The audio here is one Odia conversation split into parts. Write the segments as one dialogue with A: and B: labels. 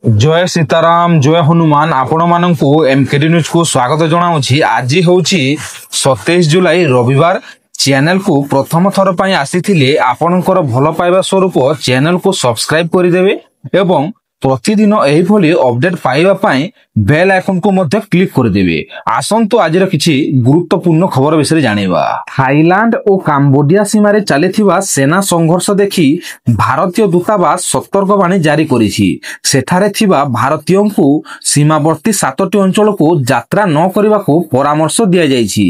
A: ଜୟ ସୀତାରାମ, ଜୟ ହନୁମାନ। ଆପଣମାନଙ୍କୁ ଏମକେଡି ନ୍ୟୁଜକୁ ସ୍ୱାଗତ ଜଣାଉଛି। ଆଜି ହେଉଛି 27 ଜୁଲାଇ, ରବିବାର। ଚ୍ୟାନେଲକୁ ପ୍ରଥମ ଥର ପାଇଁ ଆସିଥିଲେ ଆପଣଙ୍କର ଭଲ ପାଇବା ସ୍ୱରୂପ ଚ୍ୟାନେଲକୁ ସବସ୍କ୍ରାଇବ କରିଦେବେ ଏବଂ ପ୍ରତିଦିନ ଏହିଭଳି ଅପଡେଟ୍ ପାଇବା ପାଇଁ ବେଲ୍ ଆଇକନକୁ ମଧ୍ୟ କ୍ଲିକ୍ କରିଦେବେ। ଆସନ୍ତୁ, ଆଜିର କିଛି ଗୁରୁତ୍ୱପୂର୍ଣ୍ଣ ଖବର ବିଷୟରେ ଜାଣିବା। ଥାଇଲାଣ୍ଡ ଓ କାମ୍ବୋଡିଆ ସୀମାରେ ଚାଲିଥିବା ସେନା ସଂଘର୍ଷ ଦେଖି ଭାରତୀୟ ଦୂତାବାସ ସତର୍କବାଣୀ ଜାରି କରିଛି। ସେଠାରେ ଥିବା ଭାରତୀୟଙ୍କୁ ସୀମାବର୍ତ୍ତୀ 7ଟି ଅଞ୍ଚଳକୁ ଯାତ୍ରା ନ କରିବାକୁ ପରାମର୍ଶ ଦିଆଯାଇଛି।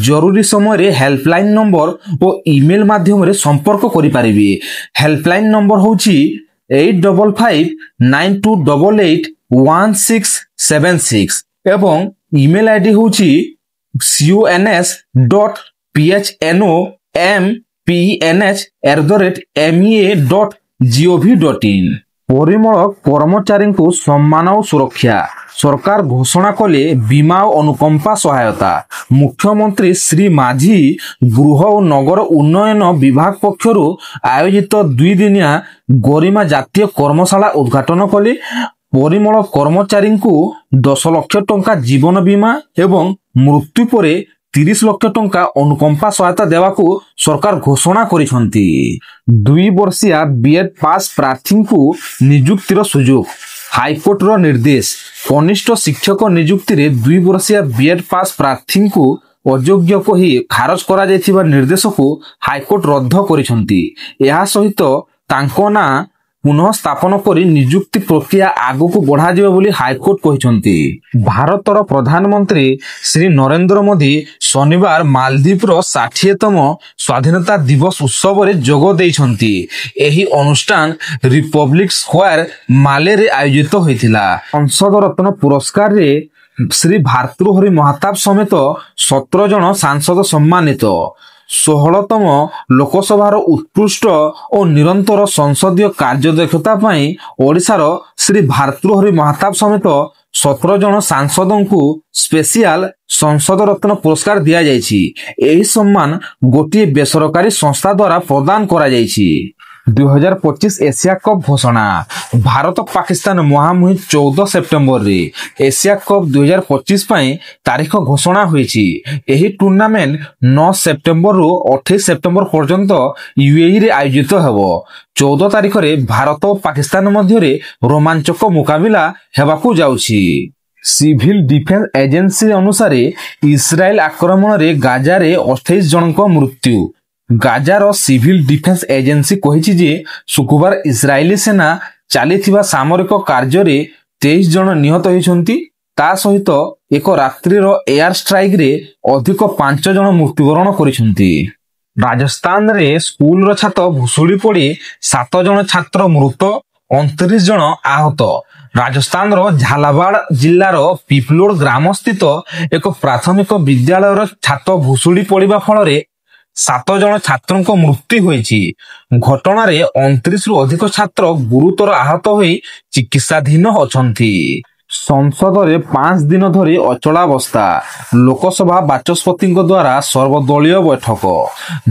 A: ଜରୁରୀ ସମୟରେ ହେଲ୍ପଲାଇନ ନମ୍ବର ଓ ଇମେଲ ମାଧ୍ୟମରେ ସମ୍ପର୍କ କରିପାରିବେ। ହେଲ୍ପଲାଇନ ନମ୍ବର ହେଉଛି 85592881676 ଏବଂ ଇମେଲ ଆଇଡି ହେଉଛି cons.phnompnh@mea.gov.in। ପରିମଳ କର୍ମଚାରୀଙ୍କୁ ସମ୍ମାନ ଓ ସୁରକ୍ଷା, ସରକାର ଘୋଷଣା କଲେ ବୀମା ଓ ଅନୁକମ୍ପା ସହାୟତା। ମୁଖ୍ୟମନ୍ତ୍ରୀ ଶ୍ରୀ ମାଝୀ ଗୃହ ଓ ନଗର ଉନ୍ନୟନ ବିଭାଗ ପକ୍ଷରୁ ଆୟୋଜିତ 2 ଦିନିଆ ଗରିମା ଜାତୀୟ କର୍ମଶାଳା ଉଦ୍ଘାଟନ କଲେ। ପରିମଳ କର୍ମଚାରୀଙ୍କୁ 10 ଲକ୍ଷ ଟଙ୍କା ଜୀବନ ବୀମା ଏବଂ ମୃତ୍ୟୁ ପରେ 30 ଲକ୍ଷ ଟଙ୍କା ଅନୁକମ୍ପା ସହାୟତା ଦେବାକୁ ସରକାର ଘୋଷଣା କରିଛନ୍ତି। 2 ବର୍ଷିଆ ବିଏଡ୍ ପାସ୍ ପ୍ରାର୍ଥୀଙ୍କୁ ନିଯୁକ୍ତିର ସୁଯୋଗ, ହାଇକୋର୍ଟର ନିର୍ଦ୍ଦେଶ। କନିଷ୍ଠ ଶିକ୍ଷକ ନିଯୁକ୍ତିରେ 2 ବର୍ଷିଆ ବିଏଡ୍ ପାସ୍ ପ୍ରାର୍ଥୀଙ୍କୁ ଅଯୋଗ୍ୟ କହି ଖାରଜ କରାଯାଇଥିବା ନିର୍ଦ୍ଦେଶକୁ ହାଇକୋର୍ଟ ରଦ୍ଦ କରିଛନ୍ତି। ଏହା ସହିତ ତାଙ୍କ ନାଁ ପୁନଃ ସ୍ଥାପନ କରି ନିଯୁକ୍ତି ପ୍ରକ୍ରିୟା ଆଗକୁ ବଢ଼ାଯିବ ବୋଲି ହାଇକୋର୍ଟ କହିଛନ୍ତି। ଭାରତର ପ୍ରଧାନମନ୍ତ୍ରୀ ଶ୍ରୀ ନରେନ୍ଦ୍ର ମୋଦି ଶନିବାର ମାଲଦ୍ୱୀପର 60ତମ ସ୍ୱାଧୀନତା ଦିବସ ଉତ୍ସବରେ ଯୋଗ ଦେଇଛନ୍ତି। ଏହି ଅନୁଷ୍ଠାନ ରିପବ୍ଲିକ ସ୍କୋୟାର, ମାଲେରେ ଆୟୋଜିତ ହୋଇଥିଲା। ସଂସଦ ରତ୍ନ ପୁରସ୍କାରରେ ଶ୍ରୀ ଭର୍ତ୍ତୃହରି ମହତାବ ସମେତ 17 ଜଣ ସାଂସଦ ସମ୍ମାନିତ। 16ତମ ଲୋକସଭାର ଉତ୍କୃଷ୍ଟ ଓ ନିରନ୍ତର ସଂସଦୀୟ କାର୍ଯ୍ୟଦକ୍ଷତା ପାଇଁ ଓଡ଼ିଶାର ଶ୍ରୀ ଭର୍ତ୍ତୃହରି ମହତାବ ସମେତ 17 ଜଣ ସାଂସଦଙ୍କୁ ସ୍ପେଶିଆଲ ସଂସଦ ରତ୍ନ ପୁରସ୍କାର ଦିଆଯାଇଛି। ଏହି ସମ୍ମାନ ଗୋଟିଏ ବେସରକାରୀ ସଂସ୍ଥା ଦ୍ୱାରା ପ୍ରଦାନ କରାଯାଇଛି। 2025 ଏସିଆ କପ୍ ଘୋଷଣା। ଭାରତ ପାକିସ୍ତାନ ମୁହାଁମୁହିଁ 14 ସେପ୍ଟେମ୍ବରରେ। ଏସିଆ କପ୍ 2025 ପାଇଁ ତାରିଖ ଘୋଷଣା ହୋଇଛି। ଏହି ଟୁର୍ଣ୍ଣାମେଣ୍ଟ 9 ସେପ୍ଟେମ୍ବରରୁ 28 ସେପ୍ଟେମ୍ବର ପର୍ଯ୍ୟନ୍ତ ୟୁଏଇରେ ଆୟୋଜିତ ହେବ। 14 ତାରିଖରେ ଭାରତ ଓ ପାକିସ୍ତାନ ମଧ୍ୟରେ ରୋମାଞ୍ଚକ ମୁକାବିଲା ହେବାକୁ ଯାଉଛି। ସିଭିଲ ଡିଫେନ୍ସ ଏଜେନ୍ସି ଅନୁସାରେ ଇସ୍ରାଏଲ ଆକ୍ରମଣରେ ଗାଜାରେ 28 ଜଣଙ୍କ ମୃତ୍ୟୁ। ଗାଜାର ସିଭିଲ ଡିଫେନ୍ସ ଏଜେନ୍ସି କହିଛି ଯେ ଶୁକ୍ରବାର ଇସ୍ରାଏଲୀ ସେନା ଚାଲିଥିବା ସାମରିକ କାର୍ଯ୍ୟରେ 23 ଜଣ ନିହତ ହୋଇଛନ୍ତି। ତା ସହିତ ଏକ ରାତ୍ରିର ଏୟାର ଷ୍ଟ୍ରାଇକରେ ଅଧିକ 5 ଜଣ ମୃତ୍ୟୁବରଣ କରିଛନ୍ତି। ରାଜସ୍ଥାନରେ ସ୍କୁଲର ଛାତ ଭୁଶୁଡ଼ି ପଡ଼ି 7 ଜଣ ଛାତ୍ର ମୃତ, 29 ଜଣ ଆହତ। ରାଜସ୍ଥାନର ଝାଲାବାଡ ଜିଲ୍ଲାର ପିପଲୋଡ ଗ୍ରାମସ୍ଥିତ ଏକ ପ୍ରାଥମିକ ବିଦ୍ୟାଳୟର ଛାତ ଭୁଶୁଡ଼ି ପଡ଼ିବା ଫଳରେ 7 ଜଣ ଛାତ୍ରଙ୍କ ମୃତ୍ୟୁ ହୋଇଛି। ଘଟଣାରେ 29ରୁ ଅଧିକ ଛାତ୍ର ଗୁରୁତର ଆହତ ହୋଇ ଚିକିତ୍ସାଧୀନ ଅଛନ୍ତି। ସଂସଦରେ 5 ଦିନ ଧରି ଅଚଳାବସ୍ଥା, ଲୋକସଭା ବାଚସ୍ପତିଙ୍କ ଦ୍ୱାରା ସର୍ବଦଳୀୟ ବୈଠକ।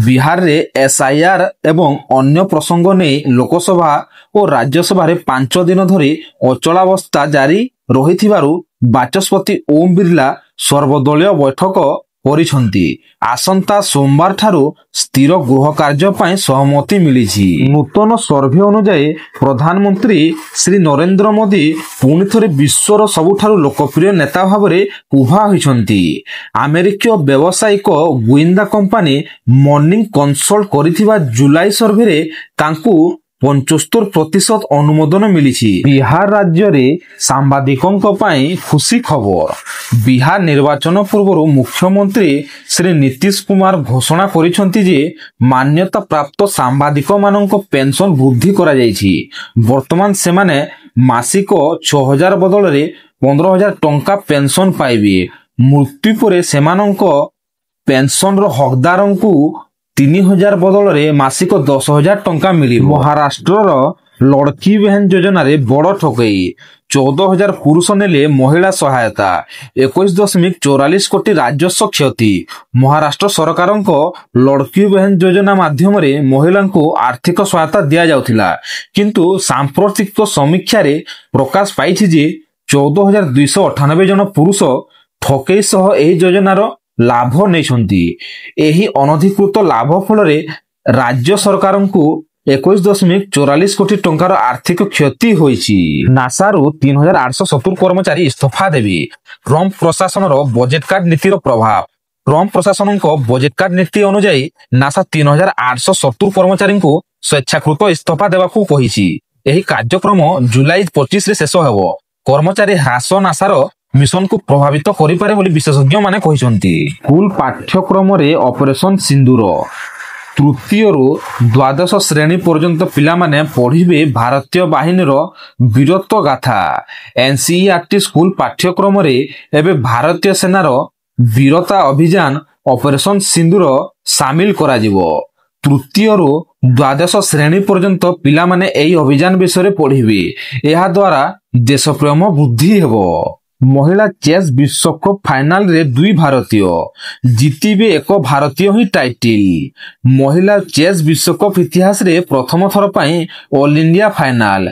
A: ବିହାରରେ ଏସ୍ଆଇଆର୍ ଏବଂ ଅନ୍ୟ ପ୍ରସଙ୍ଗ ନେଇ ଲୋକସଭା ଓ ରାଜ୍ୟସଭାରେ 5 ଦିନ ଧରି ଅଚଳାବସ୍ଥା ଜାରି ରହିଥିବାରୁ ବାଚସ୍ପତି ଓମ୍ ବିର୍ଲା ସର୍ବଦଳୀୟ ବୈଠକ କରିଛନ୍ତି। ଆସନ୍ତା ସୋମବାରଠାରୁ ସ୍ଥିର ଗୃହ କାର୍ଯ୍ୟ ପାଇଁ ସହମତି ମିଳିଛି। ନୂତନ ସର୍ଭେ ଅନୁଯାୟୀ ପ୍ରଧାନମନ୍ତ୍ରୀ ଶ୍ରୀ ନରେନ୍ଦ୍ର ମୋଦି ପୁଣି ଥରେ ବିଶ୍ୱର ସବୁଠାରୁ ଲୋକପ୍ରିୟ ନେତା ଭାବରେ ଉଭା ହୋଇଛନ୍ତି। ଆମେରିକୀୟ ବ୍ୟବସାୟିକ ଗୁଇନ୍ଦା କମ୍ପାନୀ ମର୍ଣ୍ଣିଂ କନସଲ୍ଟ କରିଥିବା ଜୁଲାଇ ସର୍ଭେରେ ତାଙ୍କୁ 75% ଅନୁମୋଦନ ମିଳିଛି। ବିହାର ରାଜ୍ୟରେ ସାମ୍ବାଦିକଙ୍କ ପାଇଁ ଖୁସି ଖବର। ବିହାର ନିର୍ବାଚନ ପୂର୍ବରୁ ମୁଖ୍ୟମନ୍ତ୍ରୀ ଶ୍ରୀ ନୀତିଶ କୁମାର ଘୋଷଣା କରିଛନ୍ତି ଯେ ମାନ୍ୟତା ପ୍ରାପ୍ତ ସାମ୍ବାଦିକମାନଙ୍କ ପେନସନ ବୃଦ୍ଧି କରାଯାଇଛି। ବର୍ତ୍ତମାନ ସେମାନେ ମାସିକ 6000 ବଦଳରେ 15,000 ଟଙ୍କା ପେନସନ ପାଇବେ। ମୃତ୍ୟୁ ପରେ ସେମାନଙ୍କ ପେନସନର ହକଦାରଙ୍କୁ 3000 ବଦଳରେ ମାସିକ 10,000 ଟଙ୍କା ମିଳିବ। ମହାରାଷ୍ଟ୍ରର ଲଡ଼କି ବେହେନ ଯୋଜନାରେ ବଡ଼ ଠକେଇ। 14,000 ପୁରୁଷ ନେଲେ ମହିଳା ସହାୟତା। 21.44 କୋଟି ରାଜସ୍ୱ କ୍ଷତି। ମହାରାଷ୍ଟ୍ର ସରକାରଙ୍କ ଲଡ଼କି ବେହେନ ଯୋଜନା ମାଧ୍ୟମରେ ମହିଳାଙ୍କୁ ଆର୍ଥିକ ସହାୟତା ଦିଆଯାଉଥିଲା। କିନ୍ତୁ ସାମ୍ପ୍ରତିକ ସମୀକ୍ଷାରେ ପ୍ରକାଶ ପାଇଛି ଯେ 14,298 ଜଣ ପୁରୁଷ ଠକେଇ ସହ ଏହି ଯୋଜନାର ଲାଭ ନେଇଛନ୍ତି। ଏହି ଅନଧିକୃତ ଲାଭ ଫଳରେ ରାଜ୍ୟ ସରକାରଙ୍କୁ 21.44 କୋଟି ଟଙ୍କାର ଆର୍ଥିକ କ୍ଷତି ହୋଇଛି। ନାସାରୁ 3870 କର୍ମଚାରୀ ଇସ୍ତଫା ଦେବେ। ଟ୍ରମ୍ପ ପ୍ରଶାସନର ବଜେଟ୍ କାଟ ନୀତିର ପ୍ରଭାବ। ଟ୍ରମ୍ପ ପ୍ରଶାସନଙ୍କ ବଜେଟ୍ କାଟ ନୀତି ଅନୁଯାୟୀ ନାସା 3870 କର୍ମଚାରୀଙ୍କୁ ସ୍ୱେଚ୍ଛାକୃତ ଇସ୍ତଫା ଦେବାକୁ କହିଛି। ଏହି କାର୍ଯ୍ୟକ୍ରମ ଜୁଲାଇ 25ରେ ଶେଷ ହେବ। କର୍ମଚାରୀ ହ୍ରାସ ନାସାର ମିଶନକୁ ପ୍ରଭାବିତ କରିପାରେ ବୋଲି ବିଶେଷଜ୍ଞମାନେ କହିଛନ୍ତି। ସ୍କୁଲ ପାଠ୍ୟକ୍ରମରେ ଅପରେସନ ସିନ୍ଦୁର। ତୃତୀୟରୁ ଦ୍ୱାଦଶ ଶ୍ରେଣୀ ପର୍ଯ୍ୟନ୍ତ ପିଲାମାନେ ପଢ଼ିବେ ଭାରତୀୟ ବାହିନୀର ବୀରତ୍ୱ ଗାଥା। ଏନସିଇଆରଟି ସ୍କୁଲ ପାଠ୍ୟକ୍ରମରେ ଏବେ ଭାରତୀୟ ସେନାର ବୀରତା ଅଭିଯାନ ଅପରେସନ ସିନ୍ଦୁର ସାମିଲ କରାଯିବ। ତୃତୀୟରୁ ଦ୍ୱାଦଶ ଶ୍ରେଣୀ ପର୍ଯ୍ୟନ୍ତ ପିଲାମାନେ ଏହି ଅଭିଯାନ ବିଷୟରେ ପଢ଼ିବେ। ଏହାଦ୍ୱାରା ଦେଶପ୍ରେମ ବୃଦ୍ଧି ହେବ। ମହିଳା ଚେସ୍ ବିଶ୍ୱକପ୍ ଫାଇନାଲରେ ଦୁଇ ଭାରତୀୟ, ଜିତିବେ ଏକ ଭାରତୀୟ ହିଁ ଟାଇଟିଲ୍। ମହିଳା ଚେସ୍ ବିଶ୍ୱକପ୍ ଇତିହାସରେ ପ୍ରଥମ ଥର ପାଇଁ ଅଲ୍ ଇଣ୍ଡିଆ ଫାଇନାଲ।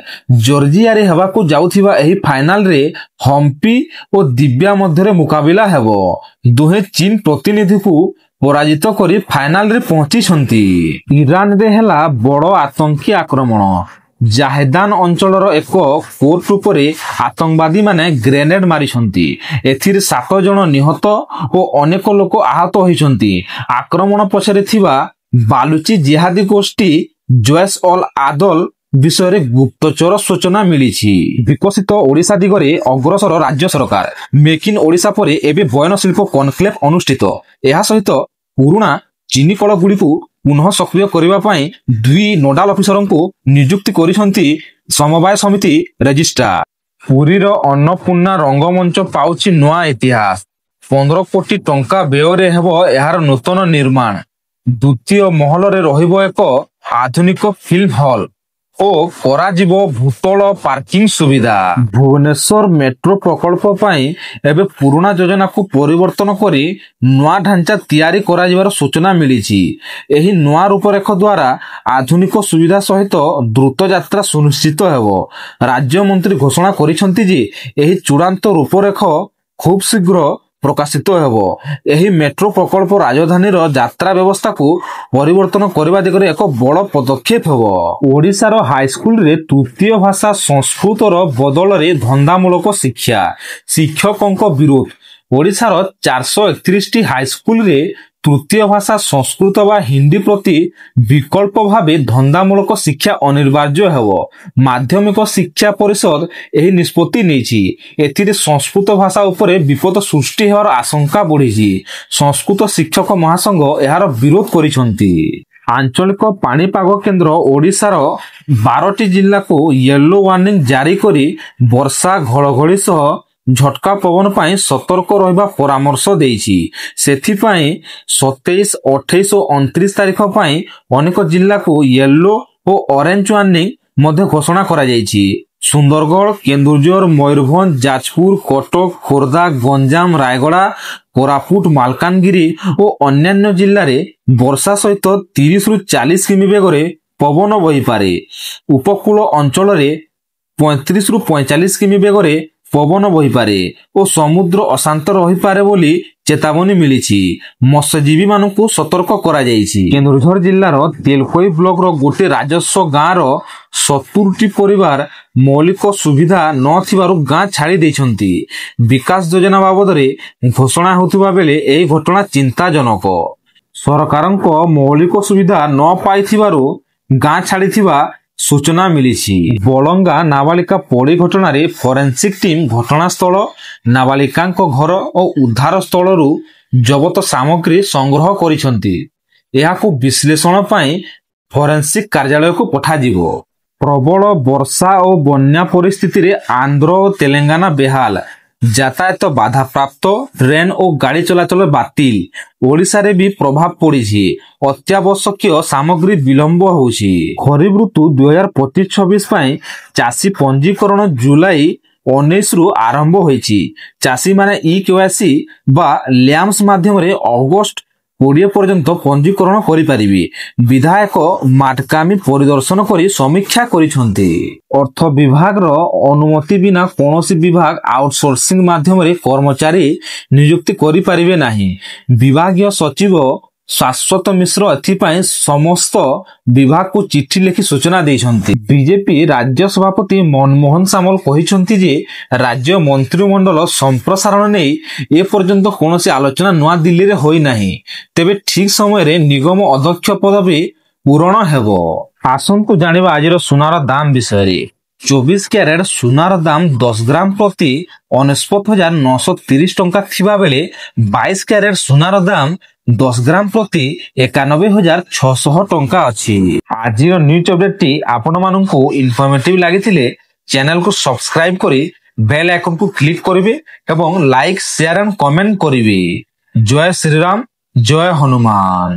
A: ଜର୍ଜିଆରେ ହେବାକୁ ଯାଉଥିବା ଏହି ଫାଇନାଲରେ ହମ୍ପି ଓ ଦିବ୍ୟା ମଧ୍ୟରେ ମୁକାବିଲା ହେବ। ଦୁହେଁ ଚୀନ ପ୍ରତିନିଧିକୁ ପରାଜିତ କରି ଫାଇନାଲରେ ପହଞ୍ଚିଛନ୍ତି। ଇରାନରେ ହେଲା ବଡ଼ ଆତଙ୍କୀ ଆକ୍ରମଣ। ଜାହେଦାନ ଅଞ୍ଚଳର ଏକ କୋର୍ଟ ଉପରେ ଆତଙ୍କବାଦୀମାନେ ଗ୍ରେନେଡ୍ ମାରିଛନ୍ତି। ଏଥିରେ 7 ଜଣ ନିହତ ଓ ଅନେକ ଲୋକ ଆହତ ହୋଇଛନ୍ତି। ଆକ୍ରମଣ ପଛରେ ଥିବା ବାଲୁଚି ଜିହାଦୀ ଗୋଷ୍ଠୀ ଜୈଶ ଅଲ ଆଦଲ ବିଷୟରେ ଗୁପ୍ତଚର ସୂଚନା ମିଳିଛି। ବିକଶିତ ଓଡ଼ିଶା ଦିଗରେ ଅଗ୍ରସର ରାଜ୍ୟ ସରକାର। ମେକ୍ ଇନ୍ ଓଡ଼ିଶା ପରେ ଏବେ ବୟନଶିଳ୍ପ କନକ୍ଲେଭ ଅନୁଷ୍ଠିତ। ଏହା ସହିତ ପୁରୁଣା ଚିନିକଳଗୁଡ଼ିକୁ ପୁନଃ ସକ୍ରିୟ କରିବା ପାଇଁ ଦୁଇ ନୋଡାଲ ଅଫିସରଙ୍କୁ ନିଯୁକ୍ତି କରିଛନ୍ତି ସମବାୟ ସମିତି ରେଜିଷ୍ଟ୍ରାର। ପୁରୀର ଅନ୍ନପୂର୍ଣ୍ଣା ରଙ୍ଗମଞ୍ଚ ପାଉଛି ନୂଆ ଇତିହାସ। 15 କୋଟି ଟଙ୍କା ବ୍ୟୟରେ ହେବ ଏହାର ନୂତନ ନିର୍ମାଣ। ଦ୍ୱିତୀୟ ମହଲରେ ରହିବ ଏକ ଆଧୁନିକ ଫିଲ୍ମ ହଲ୍ ଓ କରାଯିବ ଭୂତଳ ପାର୍କିଂ ସୁବିଧା। ଭୁବନେଶ୍ୱର ମେଟ୍ରୋ ପ୍ରକଳ୍ପ ପାଇଁ ଏବେ ପୁରୁଣା ଯୋଜନାକୁ ପରିବର୍ତ୍ତନ କରି ନୂଆ ଢାଞ୍ଚା ତିଆରି କରାଯିବାର ସୂଚନା ମିଳିଛି। ଏହି ନୂଆ ରୂପରେଖ ଦ୍ୱାରା ଆଧୁନିକ ସୁବିଧା ସହିତ ଦ୍ରୁତ ଯାତ୍ରା ସୁନିଶ୍ଚିତ ହେବ। ରାଜ୍ୟ ମନ୍ତ୍ରୀ ଘୋଷଣା କରିଛନ୍ତି ଯେ ଏହି ଚୂଡ଼ାନ୍ତ ରୂପରେଖ ଖୁବ୍ ଶୀଘ୍ର ପ୍ରକାଶିତ ହେବ। ଏହି ମେଟ୍ରୋ ପ୍ରକଳ୍ପ ରାଜଧାନୀର ଯାତ୍ରା ବ୍ୟବସ୍ଥାକୁ ପରିବର୍ତ୍ତନ କରିବା ଦିଗରେ ଏକ ବଡ଼ ପଦକ୍ଷେପ ହେବ। ଓଡ଼ିଶାର ହାଇସ୍କୁଲରେ ତୃତୀୟ ଭାଷା ସଂସ୍କୃତର ବଦଳରେ ଧନ୍ଦାମୂଳକ ଶିକ୍ଷା, ଶିକ୍ଷକଙ୍କ ବିରୋଧ। ଓଡ଼ିଶାର 431ଟି ହାଇସ୍କୁଲରେ ତୃତୀୟ ଭାଷା ସଂସ୍କୃତ ବା ହିନ୍ଦୀ ପ୍ରତି ବିକଳ୍ପ ଭାବେ ଧନ୍ଦାମୂଳକ ଶିକ୍ଷା ଅନିବାର୍ଯ୍ୟ ହେବ। ମାଧ୍ୟମିକ ଶିକ୍ଷା ପରିଷଦ ଏହି ନିଷ୍ପତ୍ତି ନେଇଛି। ଏଥିରେ ସଂସ୍କୃତ ଭାଷା ଉପରେ ବିପଦ ସୃଷ୍ଟି ହେବାର ଆଶଙ୍କା ବଢ଼ିଛି। ସଂସ୍କୃତ ଶିକ୍ଷକ ମହାସଂଘ ଏହାର ବିରୋଧ କରିଛନ୍ତି। ଆଞ୍ଚଳିକ ପାଣିପାଗ କେନ୍ଦ୍ର ଓଡ଼ିଶାର 12ଟି ଜିଲ୍ଲାକୁ ୟେଲୋ ୱାର୍ଣ୍ଣିଂ ଜାରି କରି ବର୍ଷା, ଘଡ଼ଘଡ଼ି ସହ ଝଟକା ପବନ ପାଇଁ ସତର୍କ ରହିବା ପରାମର୍ଶ ଦେଇଛି। ସେଥିପାଇଁ 27, 28 ଓ 29 ତାରିଖ ପାଇଁ ଅନେକ ଜିଲ୍ଲାକୁ ୟେଲୋ ଓ ଅରେଞ୍ଜ ୱାର୍ଣ୍ଣିଂ ମଧ୍ୟ ଘୋଷଣା କରାଯାଇଛି। ସୁନ୍ଦରଗଡ଼, କେନ୍ଦୁଝର, ମୟୂରଭଞ୍ଜ, ଯାଜପୁର, କଟକ, ଖୋର୍ଦ୍ଧା, ଗଞ୍ଜାମ, ରାୟଗଡ଼ା, କୋରାପୁଟ, ମାଲକାନଗିରି ଓ ଅନ୍ୟାନ୍ୟ ଜିଲ୍ଲାରେ ବର୍ଷା ସହିତ 30ରୁ 40 କିମି ବେଗରେ ପବନ ବହିପାରେ। ଉପକୂଳ ଅଞ୍ଚଳରେ 35ରୁ 45 କିମି ବେଗରେ ପବନ ବହିପାରେ ଓ ସମୁଦ୍ର ଅଶାନ୍ତ ରହିପାରେ ବୋଲି ଚେତାବନୀ ମିଳିଛି। ମତ୍ସ୍ୟଜୀବୀମାନଙ୍କୁ ସତର୍କ କରାଯାଇଛି। କେନ୍ଦୁଝର ଜିଲ୍ଲାର ତେଲକୋଇ ବ୍ଲକର ଗୋଟିଏ ରାଜସ୍ୱ ଗାଁର 70ଟି ପରିବାର ମୌଳିକ ସୁବିଧା ନଥିବାରୁ ଗାଁ ଛାଡ଼ି ଦେଇଛନ୍ତି। ବିକାଶ ଯୋଜନା ବାବଦରେ ଘୋଷଣା ହେଉଥିବା ବେଳେ ଏହି ଘଟଣା ଚିନ୍ତାଜନକ। ସରକାରଙ୍କ ମୌଳିକ ସୁବିଧା ନ ପାଇଥିବାରୁ ଗାଁ ଛାଡ଼ିଥିବା ସୂଚନା ମିଳିଛି। ବଳଙ୍ଗା ନାବାଳିକା ପୋଡ଼ି ଘଟଣାରେ ଫରେନ୍ସିକ୍ ଟିମ୍ ଘଟଣାସ୍ଥଳ, ନାବାଳିକାଙ୍କ ଘର ଓ ଉଦ୍ଧାର ସ୍ଥଳରୁ ଜବତ ସାମଗ୍ରୀ ସଂଗ୍ରହ କରିଛନ୍ତି। ଏହାକୁ ବିଶ୍ଳେଷଣ ପାଇଁ ଫରେନ୍ସିକ୍ କାର୍ଯ୍ୟାଳୟକୁ ପଠାଯିବ। ପ୍ରବଳ ବର୍ଷା ଓ ବନ୍ୟା ପରିସ୍ଥିତିରେ ଆନ୍ଧ୍ର ଓ ତେଲେଙ୍ଗାନା ବେହାଲ। ଯାତାୟାତ ବାଧାପ୍ରାପ୍ତ, ଟ୍ରେନ୍ ଓ ଗାଡ଼ି ଚଳାଚଳ ବାତିଲ। ଓଡ଼ିଶାରେ ବି ପ୍ରଭାବ ପଡ଼ିଛି। ଅତ୍ୟାବଶ୍ୟକୀୟ ସାମଗ୍ରୀ ବିଳମ୍ବ ହେଉଛି। ଖରିଫ ଋତୁ 2025-26 ପାଇଁ ଚାଷୀ ପଞ୍ଜୀକରଣ ଜୁଲାଇ 19ରୁ ଆରମ୍ଭ ହୋଇଛି। ଚାଷୀମାନେ ଇ କେୱାଇସି ବା ଲ୍ୟାମ୍ସ ମାଧ୍ୟମରେ ଅଗଷ୍ଟ 20 ପର୍ଯ୍ୟନ୍ତ ପଞ୍ଜୀକରଣ କରିପାରିବେ। ବିଧାୟକ ମାଟକାମି ପରିଦର୍ଶନ କରି ସମୀକ୍ଷା କରିଛନ୍ତି। ଅର୍ଥ ବିଭାଗର ଅନୁମତି ବିନା କୌଣସି ବିଭାଗ ଆଉଟସୋର୍ସିଂ ମାଧ୍ୟମରେ କର୍ମଚାରୀ ନିଯୁକ୍ତି କରିପାରିବେ ନାହିଁ। ବିଭାଗୀୟ ସଚିବ ଶାଶ୍ୱତ ମିଶ୍ର ଏଥିପାଇଁ ସମସ୍ତ ବିଭାଗକୁ ଚିଠି ଲେଖି ସୂଚନା ଦେଇଛନ୍ତି। ବିଜେପି ରାଜ୍ୟ ସଭାପତି ମନମୋହନ ସାମଲ କହିଛନ୍ତି ଯେ ରାଜ୍ୟ ମନ୍ତ୍ରିମଣ୍ଡଳ ସମ୍ପ୍ରସାରଣ ନେଇ ଏପର୍ଯ୍ୟନ୍ତ କୌଣସି ଆଲୋଚନା ନୂଆଦିଲ୍ଲୀରେ ହୋଇନାହିଁ। ତେବେ ଠିକ୍ ସମୟରେ ନିଗମ ଅଧ୍ୟକ୍ଷ ପଦବୀ ପୂରଣ ହେବ। ଆସନ୍ତୁ ଜାଣିବା ଆଜିର ସୁନାର ଦାମ ବିଷୟରେ। 24 କ୍ୟାରେଟ ସୁନାର ଦାମ 10 ଗ୍ରାମ ପ୍ରତି 99,930 ଟଙ୍କା ଥିବା ବେଳେ 22 କ୍ୟାରେଟ ସୁନାର ଦାମ 10 ଗ୍ରାମ ପ୍ରତି 91,600 ଟଙ୍କା ଅଛି। ଆଜିର ନ୍ୟୁଜ୍ ଅପଡେଟଟି ଆପଣମାନଙ୍କୁ ଇନଫର୍ମେଟିଭ ଲାଗିଥିଲେ ଚ୍ୟାନେଲକୁ ସବସ୍କ୍ରାଇବ କରି ବେଲ୍ ଆଇକନକୁ କ୍ଲିକ୍ କରିବେ ଏବଂ ଲାଇକ୍, ସେୟାର ଆଣ୍ଡ କମେଣ୍ଟ କରିବେ। ଜୟ ଶ୍ରୀରାମ, ଜୟ ହନୁମାନ।